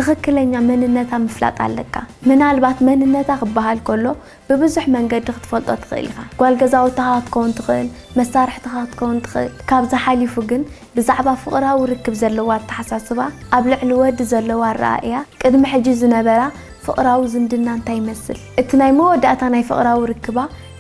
ትኽክለኛ መንነታ ምፍላጥ ኣለካ። ምናልባት መንነታ ክበሃል ከሎ ብብዙሕ መንገዲ ክትፈልጦ ትኽእል ኢኻ። ጓል ገዛውትኻ ክትከውን ትኽእል፣ መሳርሕትኻ ክትከውን ትኽእል። ካብዚ ሓሊፉ ግን ብዛዕባ ፍቕራዊ ርክብ ዘለዋ ኣተሓሳስባ፣ ኣብ ልዕሊ ወዲ ዘለዋ ኣረኣእያ፣ ቅድሚ ሕጂ ዝነበራ ፍቕራዊ ዝምድና እንታይ ይመስል? እቲ ናይ መወዳእታ ናይ ፍቕራዊ ርክባ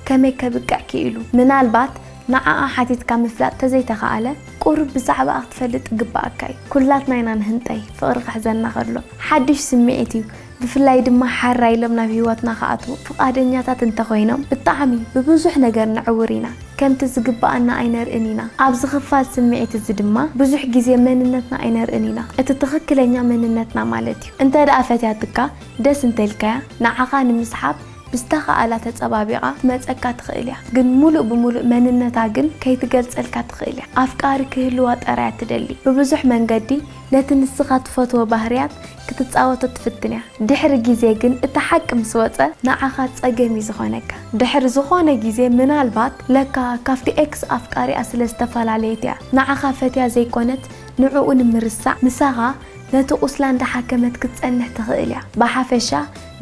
ከመይ ከብቅዕ ክኢሉ? ምናልባት ንዓኣ ሓቲትካ ምፍላጥ ተዘይተኻኣለ፣ ቁሩብ ብዛዕባኣ ክትፈልጥ ግባኣካ እዩ። ኩላትና ኢና ንህንጠይ፣ ፍቕሪ ክሕዘና ከሎ። ሓድሽ ስምዒት እዩ። ብፍላይ ድማ ሓራ ኢሎም ናብ ህይወትና ክኣትዉ ፍቓደኛታት እንተኾይኖም፣ ብጣዕሚ ብብዙሕ ነገር ንዕውር ኢና። ከምቲ ዝግባኣና ኣይነርእን ኢና። ኣብዚ ክፋል ስምዒት እዚ ድማ ብዙሕ ግዜ መንነትና ኣይነርእን ኢና። እቲ ትኽክለኛ መንነትና ማለት እዩ። እንተ ደኣ ፈትያትካ፣ ደስ እንተልካያ፣ ንዓኻ ንምስሓብ ብዝተኻእላ ተጸባቢቓ ትመጸካ ትኽእል እያ። ግን ሙሉእ ብሙሉእ መንነታ ግን ከይትገልጸልካ ትኽእል እያ። ኣፍቃሪ ክህልዋ ጥራይ እያ ትደሊ። ብብዙሕ መንገዲ ነቲ ንስኻ ትፈትዎ ባህርያት ክትጻወቶ ትፍትን እያ። ድሕሪ ግዜ ግን እቲ ሓቂ ምስ ወጸ ንዓኻ ጸገም እዩ ዝኾነካ። ድሕሪ ዝኾነ ግዜ ምናልባት ለካ ካብቲ ኤክስ ኣፍቃሪኣ ስለ ዝተፈላለየት እያ ንዓኻ ፈትያ ዘይኮነት ንዕኡ ንምርሳዕ ምሳኻ ነቲ ቁስላ እንዳሓከመት ክትጸንሕ ትኽእል እያ። ብሓፈሻ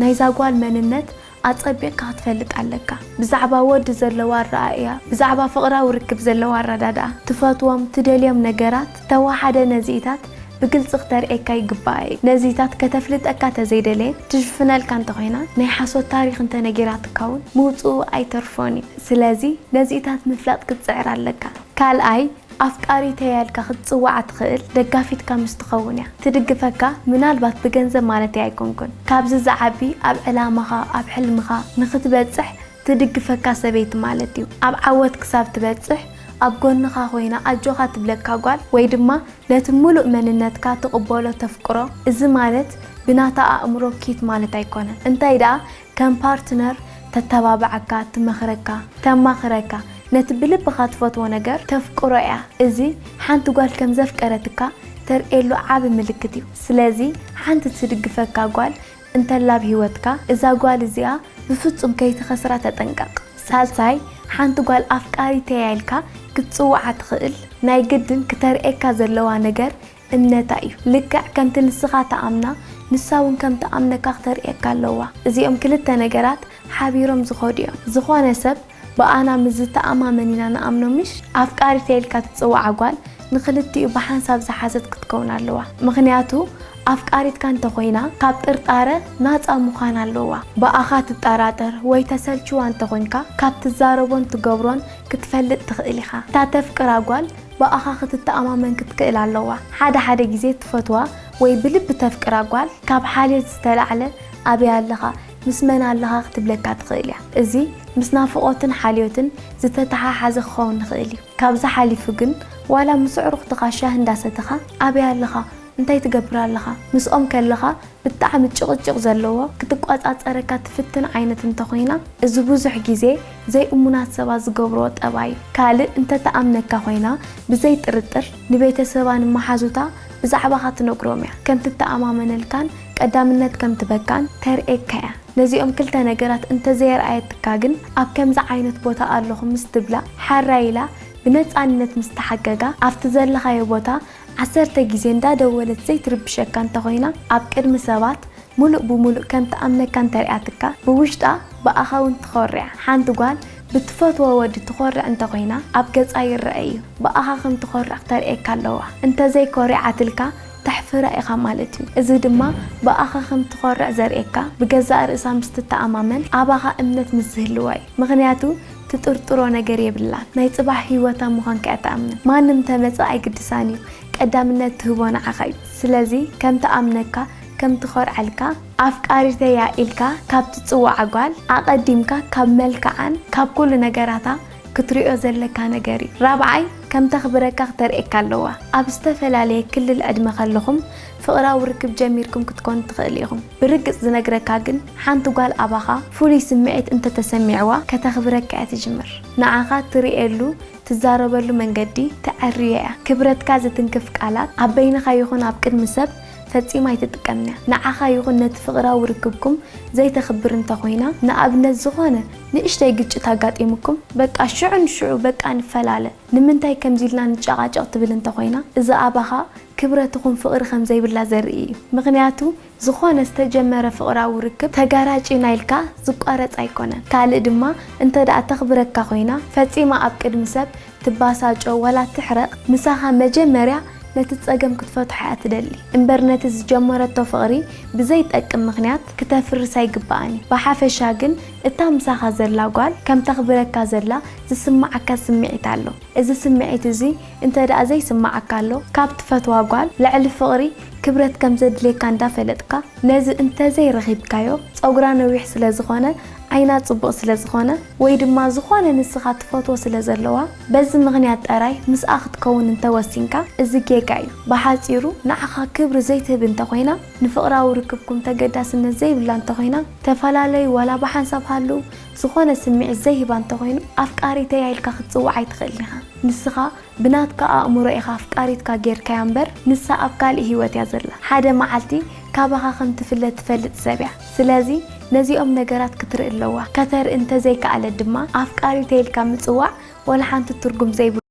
ናይዛ ጓል መንነት ኣጸቢቕካ ክትፈልጥ ኣለካ። ብዛዕባ ወዲ ዘለዋ ኣረኣእያ፣ ብዛዕባ ፍቕራዊ ርክብ ዘለዋ ኣረዳድኣ፣ ትፈትዎም፣ ትደልዮም ነገራት፣ ተወሓደ ነዚኢታት ብግልጺ ክተርእየካ ይግባኣ እዩ። ነዚኢታት ከተፍልጠካ ተዘይደለየት፣ ትሽፍነልካ እንተኾይና፣ ናይ ሓሶት ታሪኽ እንተነጊራትካ እውን ምውጽኡ ኣይተርፎን እዩ። ስለዚ ነዚኢታት ምፍላጥ ክትጽዕር ኣለካ። ካልኣይ፣ ኣፍቃሪተይ ኢልካ ክትጽውዓ ትኽእል ደጋፊትካ ምስ ትኸውን እያ። ትድግፈካ ምናልባት ብገንዘብ ማለተይ ኣይኮንኩን። ካብዚ ዝዓቢ ኣብ ዕላማኻ፣ ኣብ ሕልምኻ ንኽትበጽሕ ትድግፈካ ሰበይቲ ማለት እዩ። ኣብ ዓወት ክሳብ ትበጽሕ ኣብ ጎንኻ ኮይና ኣጆኻ ትብለካ ጓል ወይ ድማ ነቲ ሙሉእ መንነትካ ትቕበሎ ተፍቅሮ። እዚ ማለት ብናታ ኣእምሮ ኪት ማለት ኣይኮነን። እንታይ ደኣ ከም ፓርትነር ተተባብዓካ፣ ትመኽረካ፣ ተማኽረካ፣ ነቲ ብልብኻ ትፈትዎ ነገር ተፍቅሮ እያ። እዚ ሓንቲ ጓል ከም ዘፍቀረትካ ተርእየሉ ዓቢ ምልክት እዩ። ስለዚ ሓንቲ ትድግፈካ ጓል እንተላ ኣብ ህይወትካ፣ እዛ ጓል እዚኣ ብፍጹም ከይትኸስራ ተጠንቀቕ። ሳልሳይ፣ ሓንቲ ጓል ኣፍቃሪተይ ኢልካ ክትጽውዓ ትኽእል፣ ናይ ግድን ክተርእየካ ዘለዋ ነገር እምነታ እዩ። ልክዕ ከምቲ ንስኻ ትኣምና፣ ንሳ እውን ከም ትኣምነካ ክተርእየካ ኣለዋ። እዚኦም ክልተ ነገራት ሓቢሮም ዝኸዱ እዮም። ዝኾነ ሰብ ብኣና ምስ ዝተኣማመን ኢና ንኣምኖ ምሽ? ኣፍቃሪተይ ኢልካ ትጽውዓ ጓል ንኽልቲኡ ብሓንሳብ ዝሓዘት ክትከውን ኣለዋ። ምኽንያቱ ኣፍቃሪትካ እንተኾይና ካብ ጥርጣረ ናጻ ምዃን ኣለዋ። ብኣኻ ትጠራጠር ወይ ተሰልችዋ እንተኾይንካ ካብ ትዛረቦን ትገብሮን ክትፈልጥ ትኽእል ኢኻ። እታ ተፍቅራ ጓል ብኣኻ ክትተኣማመን ክትክእል ኣለዋ። ሓደ ሓደ ግዜ ትፈትዋ ወይ ብልቢ ተፍቅራ ጓል ካብ ሓልዮት ዝተላዕለ ኣበይ ኣለኻ፣ ምስ መን ኣለኻ ክትብለካ ትኽእል እያ። እዚ ምስ ናፍቖትን ሓልዮትን ዝተተሓሓዘ ክኸውን ይኽእል እዩ። ካብዚ ሓሊፉ ግን ዋላ ምስ ኣዕሩኽትኻ ሻሂ እንዳሰተኻ ኣበይ ኣለኻ፣ እንታይ ትገብር ኣለኻ፣ ምስኦም ከለኻ ብጣዕሚ ጭቕጭቕ ዘለዎ ክትቆጻጸረካ ትፍትን ዓይነት እንተኾይና፣ እዚ ብዙሕ ግዜ ዘይእሙናት ሰባት ዝገብርዎ ጠባይ እዩ። ካልእ እንተትኣምነካ ኮይና ብዘይ ጥርጥር ንቤተሰባ ንመሓዙታ ብዛዕባኻ ትነግሮም እያ። ከም ትተኣማመነልካን ቀዳምነት ከም ትበካን ተርእየካ እያ። ነዚኦም ክልተ ነገራት እንተዘየርኣየትካ ግን ኣብ ከምዚ ዓይነት ቦታ ኣለኹ ምስ ትብላ ሓራይ ኢላ ብነጻነት ምስ ተሓገጋ ኣብቲ ዘለኻዮ ቦታ ዓሰርተ ግዜ እንዳደወለት ዘይትርብሸካ እንተኾይና ኣብ ቅድሚ ሰባት ሙሉእ ብሙሉእ ከም ትኣምነካ እንተሪኣትካ ብውሽጣ ብኣኻ እውን ትኾርዕ። ሓንቲ ጓል ብትፈትዎ ወዲ ትኾርዕ እንተኾይና ኣብ ገጻ ይረኣ እዩ። ብኣኻ ከም ትኾርዕ ክተርእየካ ኣለዋ። እንተዘይኮሪዓትልካ ተሕፍራ ኢኻ ማለት እዩ። እዚ ድማ ብኣኻ ከም ትኾርዕ ዘርእየካ ብገዛእ ርእሳ ምስ ትተኣማመን ኣባኻ እምነት ምስ ዝህልዋ እዩ። ምኽንያቱ ትጥርጥሮ ነገር የብላን። ናይ ጽባሕ ህይወታ ምዃንካ እያ ትኣምን። ማንም ተመጸ ኣይግድሳን እዩ። ቀዳምነት ትህቦ ንዓኻ እዩ። ስለዚ ከም ትኣምነካ፣ ከም ትኾርዐልካ፣ ኣፍቃሪተይ እያ ኢልካ ካብ ትጽውዓ ጓል ኣቐዲምካ ካብ መልክዓን ካብ ኩሉ ነገራታ ክትሪኦ ዘለካ ነገር እዩ። ራብዓይ፣ ከም ተኽብረካ ክተርእየካ ኣለዋ። ኣብ ዝተፈላለየ ክልል ዕድመ ከለኹም ፍቕራዊ ርክብ ጀሚርኩም ክትኮኑ ትኽእሉ ኢኹም። ብርግጽ ዝነግረካ ግን ሓንቲ ጓል ኣባኻ ፍሉይ ስምዒት እንተተሰሚዕዋ ከተኽብረካ እያ ትጅምር። ንዓኻ ትርእየሉ ትዛረበሉ መንገዲ ተዐርዮ እያ። ክብረትካ ዝትንክፍ ቃላት ኣብ በይንኻ ይኹን ኣብ ቅድሚ ሰብ ፈጺማ ኣይትጥቀምን እያ። ንዓኻ ይኹን ነቲ ፍቕራዊ ርክብኩም ዘይተኽብር እንተኾይና፣ ንኣብነት ዝኾነ ንእሽተይ ግጭት ኣጋጢሙኩም፣ በቃ ሽዑ ንሽዑ በቃ ንፈላለ፣ ንምንታይ ከምዚ ኢልና ንጨቓጨቕ ትብል እንተኾይና፣ እዚ ኣባኻ ክብረት ይኹን ፍቕሪ ከም ዘይብላ ዘርኢ እዩ። ምኽንያቱ ዝኾነ ዝተጀመረ ፍቕራዊ ርክብ ተጋራጭ ኢና ኢልካ ዝቋረጽ ኣይኮነን። ካልእ ድማ እንተ ደኣ ተኽብረካ ኮይና ፈጺማ ኣብ ቅድሚ ሰብ ትባሳጮ ዋላ ትሕረቕ ምሳኻ መጀመርያ ነቲ ጸገም ክትፈትሖ እያ ትደሊ እምበር ነቲ ዝጀመረቶ ፍቕሪ ብዘይጠቅም ምኽንያት ክተፍርስ ኣይግባኣን እዩ። ብሓፈሻ ግን እታ ምሳኻ ዘላ ጓል ከም ተኽብረካ ዘላ ዝስምዓካ ስምዒት ኣሎ። እዚ ስምዒት እዚ እንተ ደኣ ዘይስምዓካ ኣሎ ካብ ትፈትዋ ጓል ልዕሊ ፍቕሪ ክብረት ከም ዘድልየካ እንዳፈለጥካ ነዚ እንተ ዘይረኺብካዮ ጸጉራ ነዊሕ ስለ ዝኾነ ዓይና ጽቡቕ ስለ ዝኾነ ወይ ድማ ዝኾነ ንስኻ ትፈትዎ ስለ ዘለዋ በዚ ምኽንያት ጠራይ ምስኣ ክትከውን እንተ ወሲንካ እዚ ጌጋ እዩ። ብሓጺሩ ንዓኻ ክብሪ ዘይትህብ እንተ ኾይና ንፍቕራዊ ርክብኩም ተገዳስነት ዘይብላ እንተ ኾይና ተፈላለዩ ዋላ ብሓንሳብ ሃልው ዝኾነ ስምዒት ዘይህባ እንተ ኾይኑ ኣፍቃሪተያ ኢልካ ክትጽውዓ ኣይትኽእልን ኢኻ። ንስኻ ብናትካ ኣእምሮ ኢኻ ኣፍቃሪትካ ጌርካያ እምበር ንሳ ኣብ ካልእ ህይወት እያ ዘላ። ሓደ መዓልቲ ካባኻ ከም ትፍለ ትፈልጥ ሰብ እያ። ስለዚ ነዚኦም ነገራት ክትርኢ ኣለዋ። ከተርኢ እንተዘይከኣለት ድማ ኣፍቃሪተይ ኢልካ ምጽዋዕ ወላ ሓንቲ ትርጉም ዘይብሉ